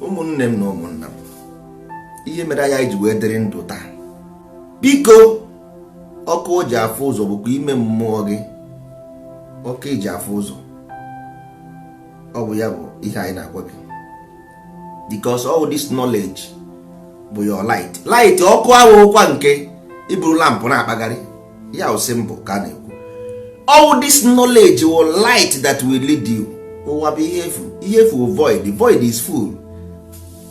Ụmụnne m na ụmụnna m, ihe mere anyị ji wee dịrị ndụ taa, biko, ọkụ o ji afụ ụzọ bụkwa ime mmụọ gị. Ọkụ iji afụ ụzọ, ọ bụ ya bụ ihe anyị na-agwa gị, because all this knowledge bụ your light. Light, ọkụ ahụhụkwa nke iburu lamp na-akpagharị ya bụ simple ka a na-ekwu. All this knowledge will light that will lead you. Ụwa bụ ihe efu, ihe efu, void. Void is full.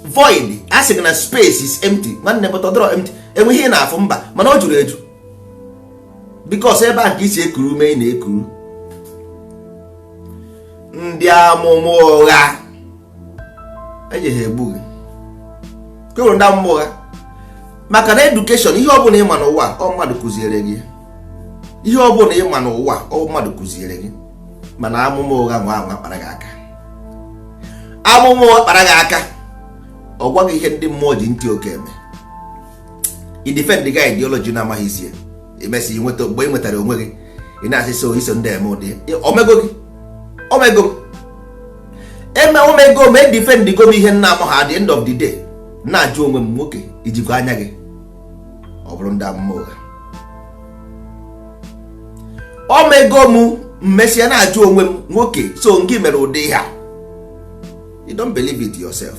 Void, a sị gị na space is empty, nwanne, but ọ dịrọ empty. Enwe ihe ị na-afụ? Mba, mana o juru eju, because ebe a ka isi ekuru ume ị na-ekuru. Ndị amụma ụgha ejighị egbu gị kewuru ndị amụma ụgha, maka na education, ihe ọbụla ịma n'ụwa, ọ mmadụ kụziere gị. Ihe ọbụla ịma n'ụwa, ọ mmadụ kụziere gị. Mana amụma ụgha nwa anwa kpara gị aka, amụma ụgha kpara gị aka, ọ gwaghị ihe ndị mmụọ ji ntị oke eme. I defend gị ideology na-amaghị isi ya. Emesị nweta, mgbe ị nwetara onwe gị, ị na-asị so iso ndị eme ụdị omego gị, omego m eme, omego m, edefend go m ihe nna amụ ha. At the end of the day, na-ajụ onwe m, nwoke, ijikwa anya gị? Ọ bụrụ ndị amụma ụgha, omego m, mmesịa na-ajụ onwe m, nwoke, so ngị mere ụdị ihe a? You don't believe it yourself.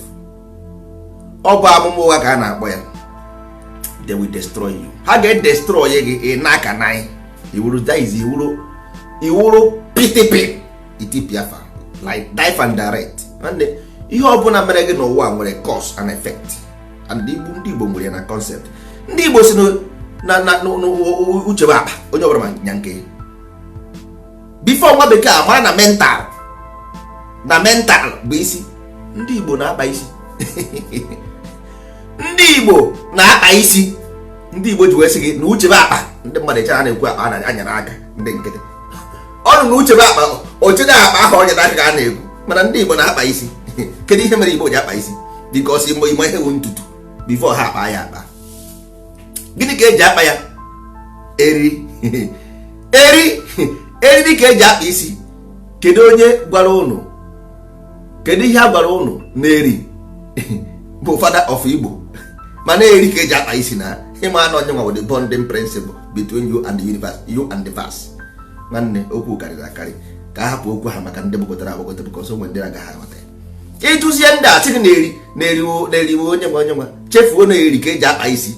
Ọ bụ amụma ụgha ka a na-akpọ ya. They will destroy you. Ha ga-edestroy gị. Ị n'aka na iwuru, that is, iwuru, iwuru ptp itipiafa, like live and direct. Nwanne, ihe ọbụla mere gị n'ụwa nwere cause and effect, and ndị Igbo nwere ya na concept. Ndị Igbo si na uche bụ akpa onye ọbụla ma nya nke before nwa bekee amara na mental, na mental bụ isi. Ndị Igbo na-akpa isi. Ndị Igbo na-akpa isi. Ndị Igbo ji wee sị gị na uche bụ akpa. Ndị mmadụ echere a na-ekwu akpa a na-anya n'aka ndị nkịtị ọnụ na uche bụ akpa, oche na akpa ahụ onye n'aka ka a na-ekwu. Mana ndị Igbo na-akpa isi. Kedu ihe mere Igbo ji akpa isi? Because Igbo ime ihe bụ ntutu before ha akpa ya akpa. Gịnị ka eji akpa ya? Eriri, eri eriri ka eji akpa isi. Kedu onye gwara ụnụ? Kedu ihe a gwara ụnụ na eri bụ father of Igbo? Mana eri ka eji akpa isi na ịma na onye nwa the bonding principle between you and the universe, you and the verse. Nwanne, okwu karịrị akarị. Ka a hapụ okwu ha maka ndị gbagotara agbagote, because onwe ndị agaghị aghọta ya. Ịjụzie ndị a, sị gị na-eri, na-eriwo, na-eriwo onye nwe, onye nwe chefuo na eri ka eji akpa isi.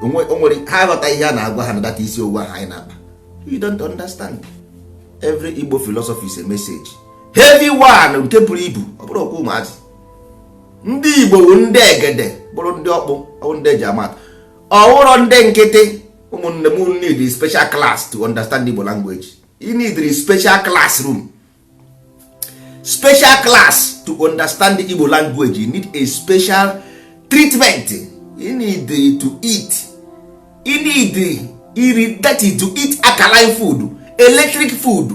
O nwere ha aghọta ihe a na-agwa ha na data isi owu ahụ anyị na-akpa. You don't understand. Every Igbo philosophy is a message, heavy one, nke buru ibu. Ọ bụrụ okwu ụmụazị. Ndị Igbo bụ ndị egede, bụrụ ndị ọkpụ, ọ bụ ndị eji amatụ, ọwụrọ ndị nkịtị. Ụmụnne m, need special class to understand Igbo language. You need special classroom, special class to understand the Igbo language. You need a special treatment. You need to eat, you need iri, that is to eat alkaline food, electric food,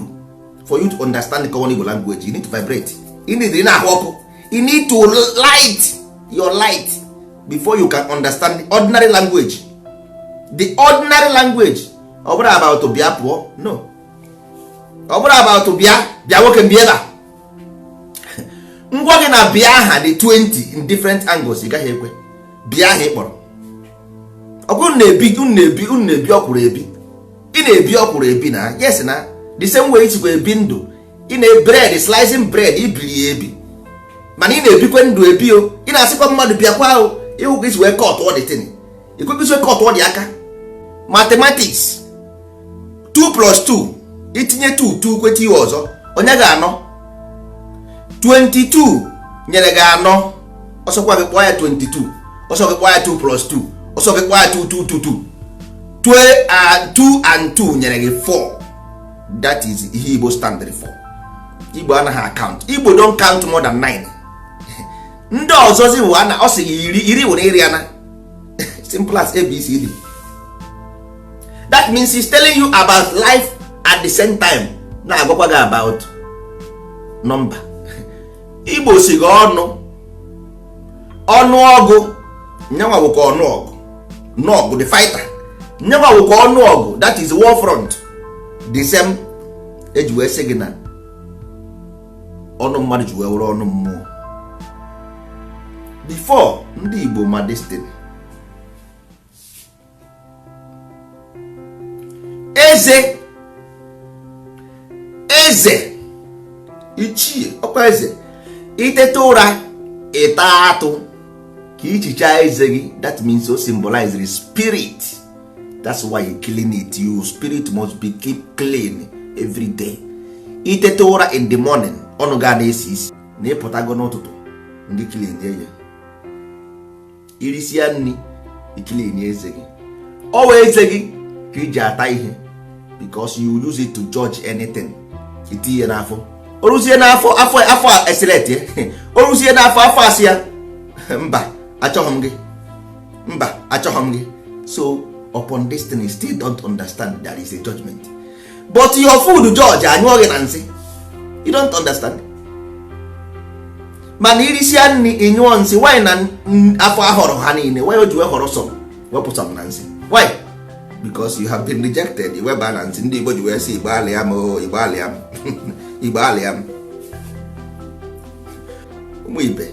for you to understand the common Igbo language. You need to vibrate. You need na-ahụ ọkụ. You need to light your light before you can understand the ordinary language, the ordinary language. Ọ bụrụ about bịa pụọ, no. Ọ bụrụ about bịa, bịa nwoke, bịa ebe a, ngwa gị na bịa aha dị 20 in different angles, ị gaghị ekwe. Bịa aha ị kpọrọ ọkụ na-ebi, unu na-ebi, unu na-ebi ọkwụrụ ebi. Ị na-ebi ọkwụrụ ebi na yes, na the same way isikwa ebi ndụ. Ị na bread, slicing bread, ibiri ya ebi, mana ị na-ebikwe ndụ ebi o. Ị na-asịkwa mmadụ bịakwa o. Ịhụ ka isi wee cut ọ dị tin, ikwekwa isi wee cut ọ dị aka. Mathematics, 2 plus 2, itinye 2 2 kweta ihe ọzọ, onye ga-anọ 22 nyere gị anọ. Ọsọkwa gị kpọọ ya 22, ọsọ gị kpọọ ya 2 plus 2, ọsọ gị kpọọ ya 2 2 2 2 2 and 2 nyere gị 4. That is ihe Igbo stand for. Igbo anaghị account. Igbo don't count more than 9. Ndị ọzọzi bụ ana ọ sị gị iri, iri were iri ana. Simple as ABCD. That means he's telling you about life, at the same time na-agwakwa gị about number. Igbo si gị ọnụ ọnụọgụ nyanwa bụkwa ọnụọgụ nọgụ, the fighter, nyanwa bụkwa ọnụọgụ, that is war front. The same eji wee sị gị na ọnụ mmadụ ji wee wụrụ ọnụ mmụọ. Before ndị Igbo ma destiny, eze eze ichie ọkwa eze, iteta ụra ịta atụ ka ichicha eze gị, that means o symbolize the spirit. That's why you clean it. You spirit must be keep clean every day. Iteta ụra in the morning, ọnụ ga na-esi isi na ịpụtago n'ụtụtụ, ndị clean ya, irisia nri, iclean eze gị. Ọwa eze gị ka iji ata ihe, because you use it to judge anything. Itinye n'afọ, o ruzie n'afọ, afọ afọ eseleti, o ruzie n'afọ, afọ asị ya mba, achọghị m gị, mba, achọghị m gị. So upon destiny still don't understand there is a judgment, but your food judge anyụọ gị na nsị. You don't understand. Mana irisia nri, ịnyụọ nsị, why na afọ ahọrọ ha niile? Why o ji wee họrọ some, wepụ some na nsị? Why? Because you have been rejected. Iweba na nsị. Ndị Igbo ji wee sị, Igbo alịa m o, Igbo alịa m, Igbo alịa m. Ụmụ ibe,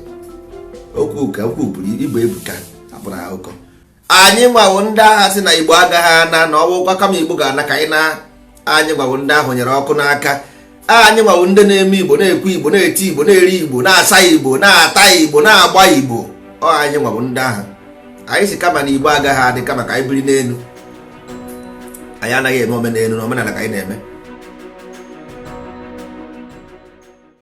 okwu ka okwu buru igbo ebuka abụ na akụkọ. Anyị nwawo ndị agha sị na Igbo agaghị ana na ọwụkwa, kama Igbo ga-ana ka anyị na. Anyị nwawo ndị ahụ nyere ọkụ n'aka. Anyị nwawo ndị na-eme Igbo, na-ekwu Igbo, na-eti Igbo, na-eri Igbo, na-asa Igbo, na-ata Igbo, na-agba Igbo. Ọ anyị nwawo ndị agha. Anyị si kama na Igbo agaghị adị, kama ka anyị biri n'elu. Anyị anaghị eme omenelu na omenala ka anyị na-eme.